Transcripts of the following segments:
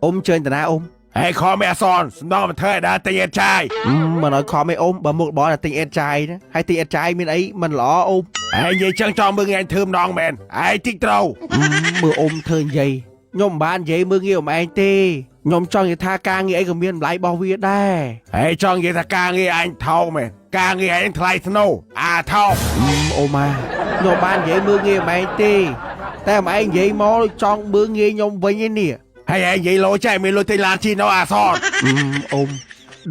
អ៊ំជើញតាណាអ៊ំ ហើយខំឯអសនសំដងមកធ្វើឲ្យដើរទិញអេតចាយ មិនឲ្យខំឯអ៊ំបើមុខរបរតែទិញអេតចាយណាហើយទិញអេតចាយមានអីមិនល្អអ៊ំ ហើយនិយាយចឹងចង់មើលងាយធ្វើម្ដងមែនហើយតិចត្រូវ មើលអ៊ំធ្វើនិយាយខ្ញុំមិនបាននិយាយមើលងាយអ៊ំឯងទេខ្ញុំចង់និយាយថាការងារអីក៏មានតម្លៃរបស់វាដែរ ហើយចង់និយាយថាការងារអញថោកមែនការងារឯងថ្លៃធ្នូអាថោក អ៊ំអាខ្ញុំបាននិយាយមើលងាយអ៊ំឯងទេតែអ៊ំឯងនិយាយមកដូចចង់មើលងាយខ្ញុំវិញឯនេះ ហើយឯងនិយាយលោចេះមានលុយទិញឡានជិះនៅអាសន អ៊ំ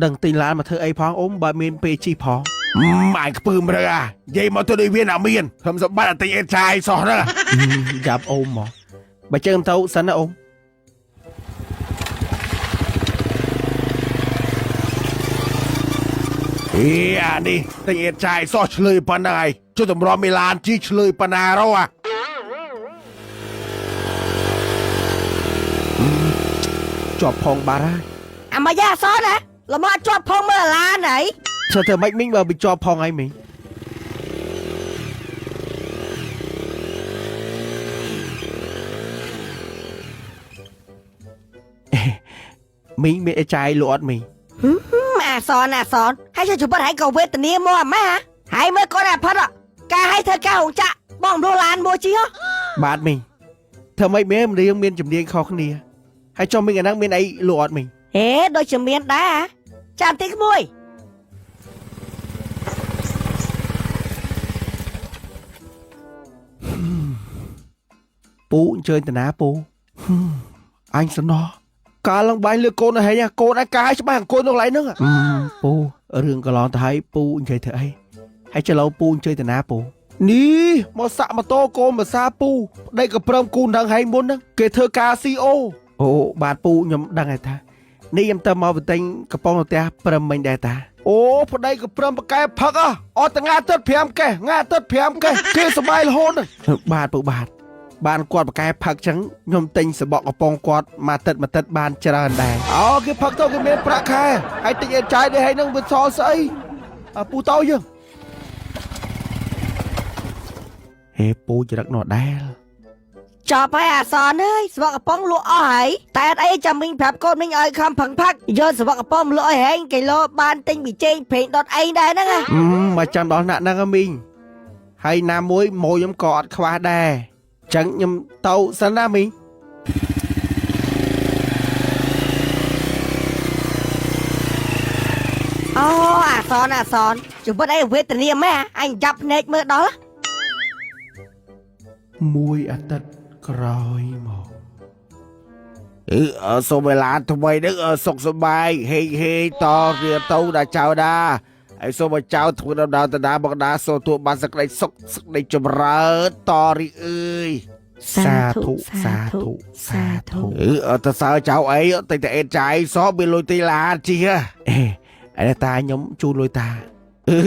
ដឹងទិញឡានមកធ្វើអីផងអ៊ំបើមានពេលជិះផង អញខ្ពើមរើអានិយាយមកទៅដូចវាណាមានធ្វើសម្បត្តិអតិអេតចាយសោះហ្នឹង យ៉ាប់អ៊ំមកបើចឹងទៅសិនណាអ៊ំ អេអានេះទិញអេតចាយសោះឆ្លើយប៉ុណ្ណឹងហើយចុះតម្រាំមីឡានជិះឆ្លើយប៉ុណ្ណារោអា ជាប់ផងបាត់ហើយ អាមកយ៉ាអសណាល្មមជាប់ផងមើលឡានហី ធ្វើធ្វើម៉េចមីងបើវាជាប់ផងហើយមីងមីងមានអីចាយលក់អត់មីង អាសនអាសនហើយជួយជិតហើយក៏វេទនាមកអាម៉ាហើយមើលកូនអាផិតការឲ្យធ្វើការរោងចក្របងរស់ឡានមួយជិះ បាទមីងធ្វើម៉េចមានរៀងមានជំនាញខុសគ្នាហើយចុះមីងអាហ្នឹងមានអីលក់អត់មីង ហេដូចជាមានដែរចាំតិចក្មួយ ពូអញ្ជើញតាណាពូអញសំណោះកាលឡើងបាញ់លើកូនឲ្យហែងកូនឯងកាយច្បាស់អង្គុយនៅកន្លែងហ្នឹងពូរឿងកន្លងទៅហើយពូអញ្ជើញធ្វើអីហើយចឡូវពូអញ្ជើញតាណាពូនេះមកសាក់ម៉ូតូកូនភាសាពូប្តីក៏ព្រមគូនដឹងហែងមុនហ្នឹងគេធ្វើការ CO អូបាទពូខ្ញុំដឹងហើយថានេះខ្ញុំទៅមកបន្ទិញកំប៉ុងផ្ទះព្រមមិញដែរតា អូប្តីក៏ព្រមប្រកែផឹកអត់ថ្ងៃអាទិត្យ5កេះថ្ងៃអាទិត្យ5កេះគេសប្បាយរហូត បាទពូបាទបានគាត់ប្រកែផឹកចឹងខ្ញុំទិញសបកកំប៉ុងគាត់មួយទឹកមួយទឹកបានច្រើនដែរ អូគេផឹកទៅគេមានប្រាក់ខែហើយទិញអេតចាយនេះហើយនឹងវាសល់ស្អីអាពូតោយើង ហេពូចរិកនោះដែល ចប់ហើយអាសនអើយស្វកកំប៉ុងលក់អស់ហើយតែអត់អីចាំមីងប្រាប់កូនមីងឲ្យខំផឹងផឹកយកស្វកកំប៉ុងលក់ឲ្យហែងគីឡូបានទិញប៊ីចេងប្រេងដុតអីដែរហ្នឹង មកចាំដល់ណាក់ហ្នឹងមីងហើយណាមួយម៉ូខ្ញុំក៏អត់ខ្វះដែរចឹងខ្ញុំទៅសិនណាមីង អូអាសនអាសនជីវិតអីវេទនាម៉ែអញចាប់ភ្នែកមើលដល់ មួយអាទិត្យក្រោយមក អឺសូមវេលាថ្មីនេះសុខសប្បាយហេហេតរៀទៅដល់ចៅដាហើយសូមឲ្យចៅធ្វើដំណើរទៅណាមកណាសូមទទួលបានសេចក្តីសុខសេចក្តីចម្រើនតរីអើយ សាធុសាធុសាធុ អឺទៅសើចៅអីតិចតែអេតចាយសោះមានលុយទីឡានជិះ អេអីតាខ្ញុំជូនលុយតា អឺ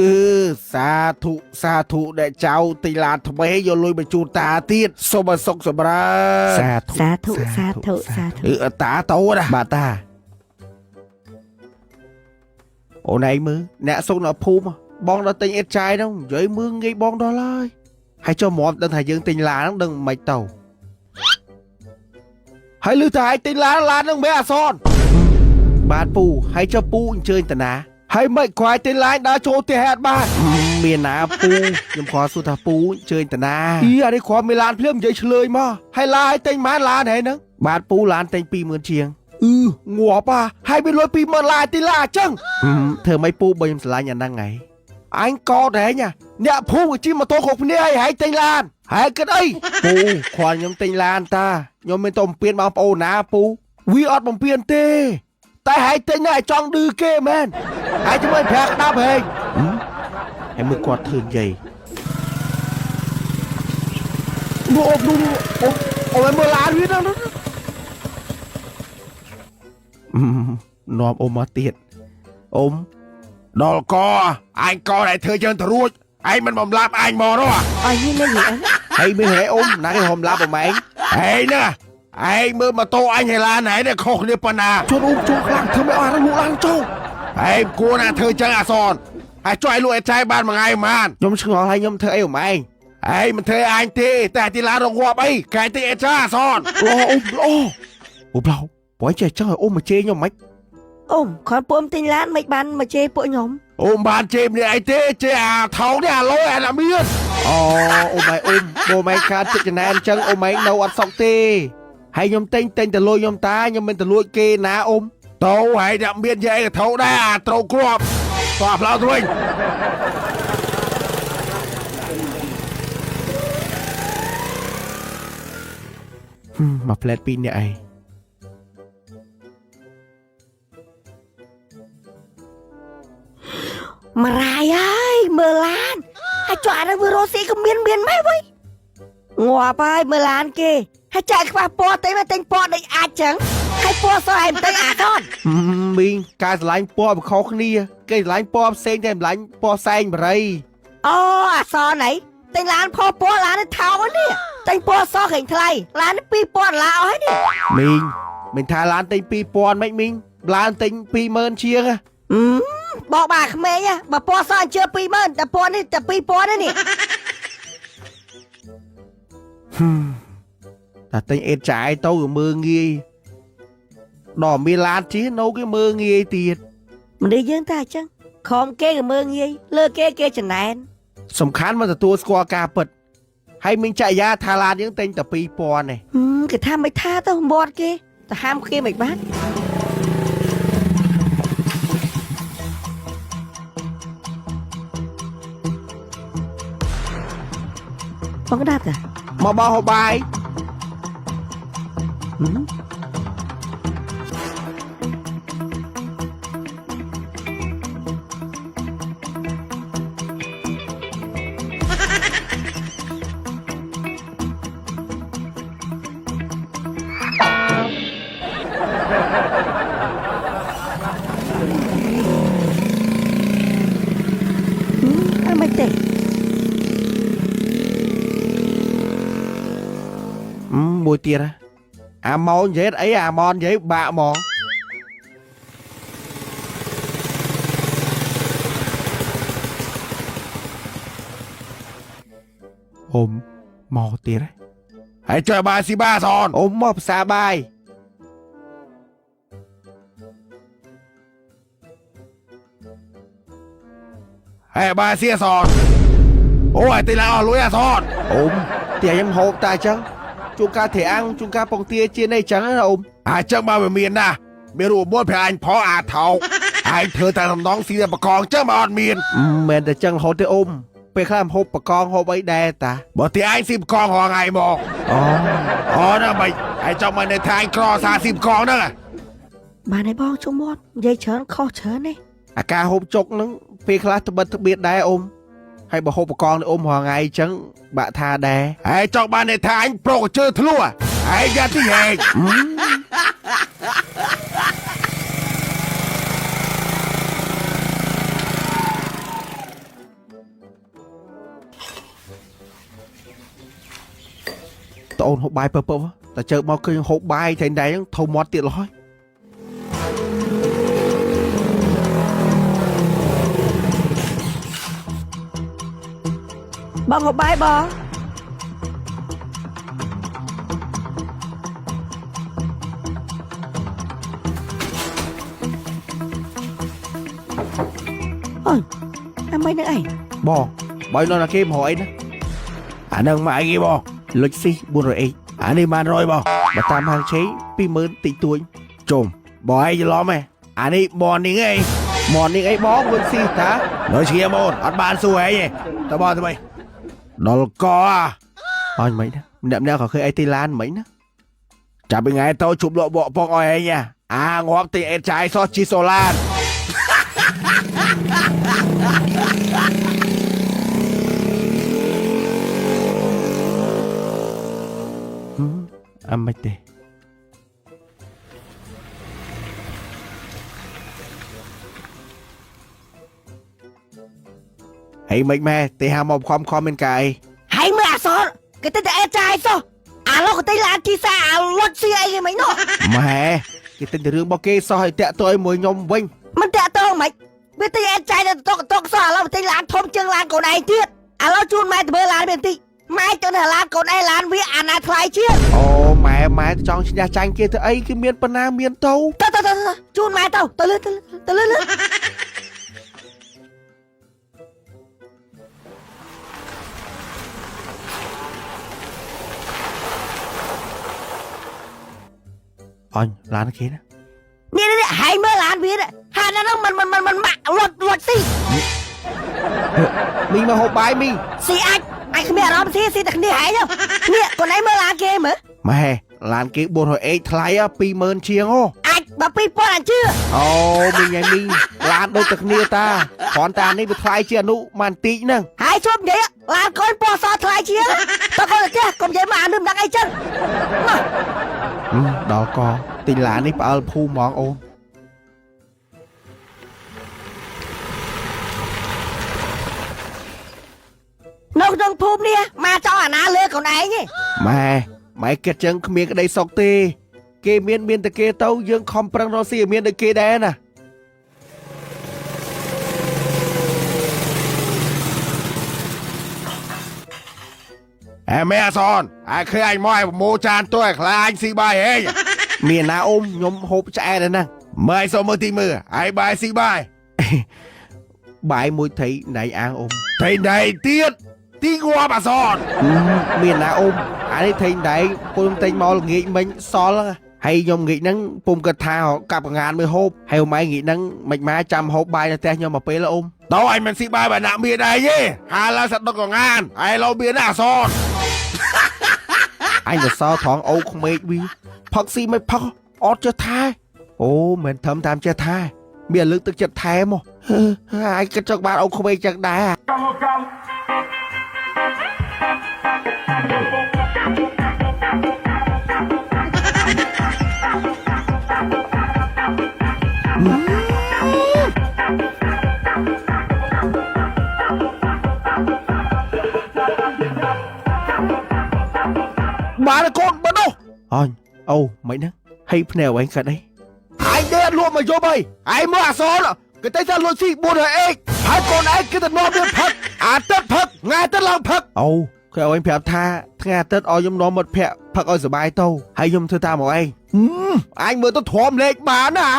សាធុសាធុដែលចៅទីឡានថ្មីយកលុយមកជូនតាទៀតសូមឲ្យសុខសម្រើន សាធុ សាធុសាធុសាធុ អឺតាតោណា បាទតាអូនឯងមើលអ្នកសុកនៅភូមិបងដល់ទិញអេតចាយហ្នឹងនិយាយមើលងាយបងដល់ហើយហើយចុះមមដឹងថាយើងទិញឡានហ្នឹងដឹងមិនទៅ ហើយលឺថាឲ្យទិញឡានឡានហ្នឹងមិនអាសន បាទពូហើយចុះពូអញ្ជើញតាណា ហើយមិនខ្វាយទិញឡានដើរចូលផ្ទះអត់បាន មានណាពូខ្ញុំខកសួរថាពូអញ្ជើញតាណា អីអានេះគ្រាន់មានឡានភ្លាមនិយាយឆ្លើយមកហើយឡាឲ្យទិញម៉ានឡានហើយហ្នឹង បាទពូឡានទិញ20000ជាង អឺងាប់អាហើយមានលុយ20000ឡានទិញឡានអញ្ចឹង ធ្វើម៉េចពូបើខ្ញុំស្រឡាញ់អាហ្នឹងហី អញកោតហែងអ្នកភូមិក៏ជិះម៉ូតូគ្រប់គ្នាហើយហែងទិញឡានហើយគិតអី ពូគ្រាន់ខ្ញុំទិញឡានតាខ្ញុំមានទៅបំពេញបងប្អូនណាពូ វាអត់បំពេញទេតែហែងទិញណាឲ្យចង់ឌឺគេមែនហើយជួយប្រាក់ក្តាប់ហែង ហើយមើលគាត់ធ្វើនិយាយ អូអូអូអូមើលឡានវាហ្នឹង នាំអ៊ំមកទៀតអ៊ំ ដល់កអញកដែលធ្វើជើងទៅរួចឯងមិនបំលាប់អញមកនោះ អញមានរឿង ហើយមានហេអ៊ំណាគេហមឡាប់អ៊ំឯង ហែងណាឯងមើលម៉ូតូអញហើយឡានឯងនេះខុសគ្នាប៉ុណ្ណា ជួនអ៊ំជួនខ្លាំងធ្វើមិនអស់លក់ឡានចូល ឯងគួរណាធ្វើចឹងអាសនហើយជួយលក់អេចៃបានមួយថ្ងៃប៉ុន្មាន ខ្ញុំឆ្ងល់ហើយខ្ញុំធ្វើអីអ៊ំឯង ឯងមិនធ្វើអញទេតែទីឡានរងាប់អីកែតិចអេចាសន ល្អអ៊ំល្អអូប្លោបើចេះចឹងឲ្យអ៊ំមកជេរខ្ញុំមិន អ៊ំគ្រាន់ពួកអ៊ំទិញឡានមិនបានមកជេរពួកខ្ញុំ អ៊ំបានជេរម្នាក់ឯងទេជេរអាថោងនេះអាឡូយអាណាមាន អូអ៊ំឯងអ៊ំបងឯងខាតចិត្តចំណែនអញ្ចឹងអ៊ំឯងនៅអត់សុខទេហើយខ្ញុំទិញទិញទៅលួចខ្ញុំតាខ្ញុំមិនទៅលួចគេណាអ៊ំ ទៅហើយអ្នកមានយាយកថោដែរអាត្រូវគ្រាប់តោះផ្លោទៅវិញ ហឹមមកផ្លែតពីរនាក់ឯង មរាយហើយមើលឡានហើយចុះអានឹងវារស់ស៊ីក៏មានមានម៉េះវិញងាប់ហើយមើលឡានគេហើយចាក់ខ្វះពណ៌ទេមកទិញពណ៌ដូចអាចចឹងហើយពណ៌សឲ្យមិនទិញអាកន ហឹមមីងការស្រឡាញ់ពណ៌វាខុសគ្នាគេស្រឡាញ់ពណ៌ផ្សេងតែស្រឡាញ់ពណ៌សែងបរិយ អូអាសនអីទិញឡានផពណ៌ឡាននេះថោកនេះទិញពណ៌សខេងថ្លៃឡាននេះ2000ដុល្លារអស់ហើយនេះ មីងមិនថាឡានទិញ2000មិនមីងឡានទិញ20000ជាងហ៎ អឺបោកបាក្មេងហ៎បើពណ៌សអញ្ជើ20000តែពណ៌នេះតែ2000ទេនេះ ហឹមតែទិញអេតចាយទៅវាមើងងាយដល់មានឡានជិះនៅគេមើងងាយទៀត មនុស្សយើងតែអញ្ចឹងខំគេក៏មើងងាយលើគេគេចំណែន សំខាន់មកទទួលស្គាល់ការពិតហើយមីងចរិយាថាឡានយើងទិញតែ2000ទេ ហឹមគេថាមិនថាទៅមាត់គេទៅហាមគេមិនបានបងដាប់តា មកបោះហូបបាយ ហឹមអត់មិនទេ អឹមមួយទៀតហ៎អាម៉ោនិយាយអីអាម៉ននិយាយបាក់ហ្មងអ៊ំមកទៀតហ៎ ហើយចុះបាយស៊ីបាសន អ៊ំមកភាសាបាយ ហើយបាយស៊ីសនអូយទីឡានអស់លុយអាសន អ៊ំតែខ្ញុំហូបតែអញ្ចឹងជួនកាលធេអាំងជួនកាលពងទាជានេះអញ្ចឹងណាអ៊ំ អាចចឹងមកវាមានណាមានរូបមន្តប្រាអញផងអាថោកឯងធ្វើតែសំណងស៊ីតែបកងចឹងមកអត់មាន មិនមែនតែចឹងរហូតទេអ៊ំពេលខ្លះហូបបកងហូបអីដែរតា បើទីឯងស៊ីបកងរាល់ថ្ងៃមក អូ អូណាមិនឯងចង់មកនៅថាឯងក្រសាស៊ីបកងហ្នឹង បានហើយបងជុំមាត់និយាយច្រើនខុសច្រើននេះ អាការហូបចុកហ្នឹងពេលខ្លះត្បិតត្បៀតដែរអ៊ំហើយបើហូបបកងនេះអ៊ំរាល់ថ្ងៃអញ្ចឹងបាក់ថាដែរ ឯងចង់បាននៅថាអញប្រុកជើធ្លួឯងយ៉ាទីឯង តអូនហូបបាយពើពើតែជើមកឃើញហូបបាយតែតែហ្នឹងធំមាត់ទៀតលហើយ បងហូបបាយបងអូយអាមិននឹងអី បងបើនៅណាគេមករកអីណា អានឹងមកអីគេបង លុចស៊ី 400H អានេះបានរយបង បើតាមហាងឆេង20000តិចតួច ជុំបងឯងច្រឡំឯងអានេះ morning ឯង មកនេះអីបងលុចស៊ីតា នៅឈាមអូនអត់បានសួរឯងទេតើបងទៅវិញដល់កអា អញមិនណាម្នាក់ម្នាក់ក៏ឃើញអីទីឡានមិនណា ចាប់ពីថ្ងៃទៅជប់លក់បកបងអស់ឯងអាងាប់ទីអេតចាយសោះជីសូឡាន ហឹមអាមិនទេហើយមិនម៉ែទេហាមកខំខំមានកាយ ហើយមើលអាសរគេទៅតែអេចាយសោះអាលោកទៅឡានជីសាអាលុចស៊ីអីគេមិននោះ ម៉ែគេទិញតែរឿងរបស់គេសោះឲ្យតាក់ទងឲ្យមួយខ្ញុំវិញ មិនតាក់តងមិនវាទៅអេចាយទៅតុកតុកសោះឥឡូវទៅឡានធំជាងឡានកូនឯងទៀតឥឡូវជូនម៉ែទៅមើលឡានវាបន្តិច ម៉ែទៅនៅឡានកូនឯងឡានវាអាណាថ្លៃជាង អូម៉ែម៉ែចង់ឈ្នះចាញ់គេទៅអីគឺមានប៉ុណ្ណាមានទៅ ទៅទៅទៅជូនម៉ែទៅទៅលឿនទៅលឿនលឿន អញឡានគេណា នេះនេះហើយមើលឡានវាហាណានោះមិនមិនមិនម៉ាក់លត់លត់ស៊ី មីងមកហូបបាយមីង ស៊ីអាចអាចគ្មានអារម្មណ៍ស៊ីស៊ីតែគ្នាហែងនេះកូនឯងមើលឡានគេមើល ម៉ែឡានគេ400អេកថ្លៃ20000ជាងអូ អាចបើ2000អញជឿ អូមីងឯងមីងឡានដូចតែគ្នាតាគ្រាន់តែអានេះវាថ្លៃជាងអនុម៉ាន់តិចហ្នឹង ហើយជប់និយាយឡានកូនពណ៌សថ្លៃជាងតើកូនទៅផ្ទះកុំនិយាយមកអានឹងមិនដឹងអីចឹងមក ដល់កទិញឡាននេះផ្អើលភូមិហ្មងអូន នៅក្នុងភូមិនេះមកចង់អាណាលើកូនឯងទេ ម៉ែម៉ែគិតចឹងគ្មានក្តីសុខទេ គេមានមានតែគេទៅយើងខំប្រឹងរកស៊ីឲ្យមានដូចគេដែរណា អែមែអសនអាឃើញអញមកឲ្យប្រមូលចានទោះឲ្យខ្លាអញស៊ីបាយហេង មានណាអ៊ំខ្ញុំហូបឆ្អែតហើយហ្នឹង មើលឲ្យសុំមើលទីមើលឲ្យបាយស៊ីបាយ បាយមួយថៃណៃអាងអ៊ំ ថៃណៃទៀតទីងាប់អសន មានណាអ៊ំអានេះថៃណៃពុំទិញមកល្ងាចមិញសល់ហ្នឹងហើយខ្ញុំងាកហ្នឹងពុំគិតថាកាប់កងានមួយហូបហើយម៉ែងាកហ្នឹងមិនមកចាំហូបបាយនៅផ្ទះខ្ញុំមកពេលអ៊ំ តោអញមិនស៊ីបាយបើណាក់មានដែរទេហាឡើងសដុកកងានហើយលោមានណាអសន អញទៅសល់ថងអូក្មេកវីផឹកស៊ីមិនផឹកអត់ចេះថែអូមិនធំតាមចេះថែមានលើកទឹកចិត្តថែមកអញគិតចង់បានអូក្មេកចឹងដែរ បានកូនបើនោះ អញអូមិនហ្នឹងហើយភ្នែកឯងកាត់អី អញដេកលក់មកយប់ហើយឯងមើលអសនគេតែថាលុយស៊ី400អេកហើយកូនឯងគេទៅនាំវាផឹកអាទិត្យផឹកថ្ងៃអាទិត្យឡើងផឹក អូគេឲ្យឯងប្រាប់ថាថ្ងៃអាទិត្យឲ្យខ្ញុំនាំមិត្តភក្តិផឹកឲ្យសុបាយទៅហើយខ្ញុំធ្វើតាមមកឯង អញមើលទៅទ្រាំលេខបានណា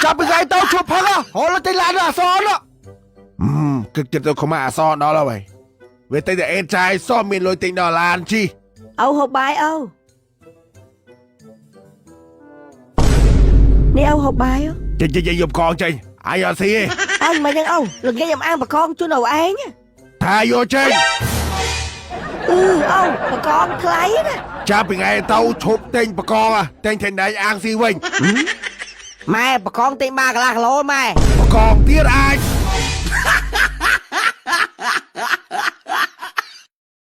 ចាប់ពីថ្ងៃទៅជួបផឹកហូរទៅឡានអសនគិតគិតទៅខ្មាអសនដល់ហើយវាតែតែអេតចាយសមមានលុយទិញដល់ឡានជី អូហូបបាយអូនេះអូហូបបាយ ចេញចេញយកកងចេញអញអត់ស៊ីទេ អញមិនដឹងអូល្ងាចខ្ញុំអាងបកងជូនអូឯង ថាយកចេញ អឺអូបកងថ្លៃណា ចាប់ពីថ្ងៃទៅឈប់ទិញបកងទិញថៃណៃអាងស៊ីវិញ ម៉ែបកងទិញបាកន្លះគីឡូម៉ែ បកងទៀតអាច